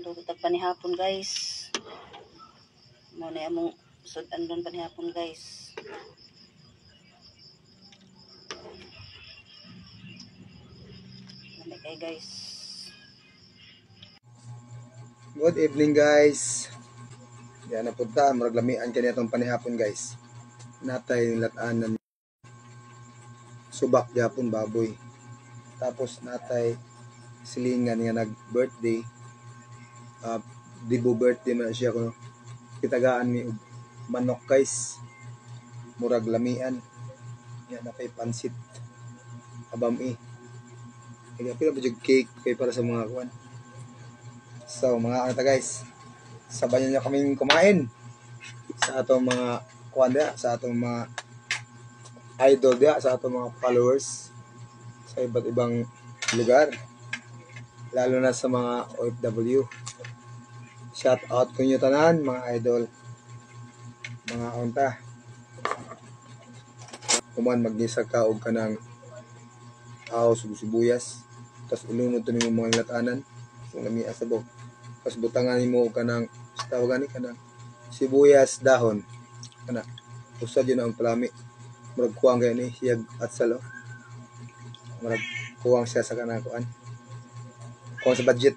Luto tag panihapon, guys. Mao na among sud-an ron panihapon, guys. Lami kay, guys. Good evening, guys. Yan na punta, murag lamian kani atong panihapon, guys. Natay latanan, subak gyapon baboy. Tapos natay silingan nga nag-birthday. Dibo birthday man siya kuno. Kitagaan mi og manok, guys. Murag lamian. Yan na kay pansit. Abami. Kaya pila ba jud cake kay para sa mga kuan. So, mga ano ta, guys, sabayan niyo kaming kumain sa atong mga kuan diha, sa atong mga idol diha, sa atong mga followers sa iba't ibang lugar. Lalo na sa mga OFW. Shout out ko niyo tanan, mga idol. Mga unta. Kuman maggisa ka og kanang ahos ug sibuyas. Tapos ilunod to nimo mga latanan. Kung lami sabaw. Tapos butangan nimo og kanang tawag gani kanang sibuyas dahon. Kana. Usa jud na ang palami. Murag kuwang kay ni siyag atsal oh. Murag kuwang siya sa kanang kuan. Kuwang sa budget.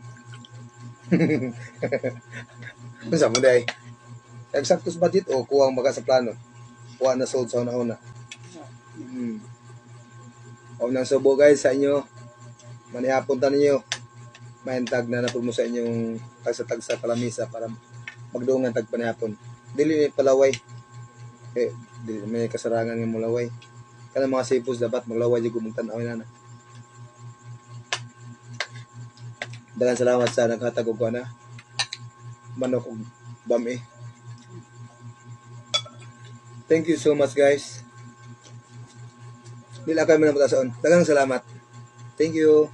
Unsa mo day? Eksakto sa budget o kuwang baga sa plano? Kuha na sold sa una-una. O nang subo, guys, sa inyo. Manihapon ta ninyo. Mahintag na napud mo sa inyong tagsa-tagsa kalamisa para magdungan tag panihapon. Dili ni palaway. Eh, dili may kasarangan nga molaway. Kanang mga sipos dapat maglaway jud kung tan-aw na. Daghang salamat sa naghatag og kuan na. Manok og bami. Thank you so much, guys. Dili kami na matason. Daghang salamat. Thank you.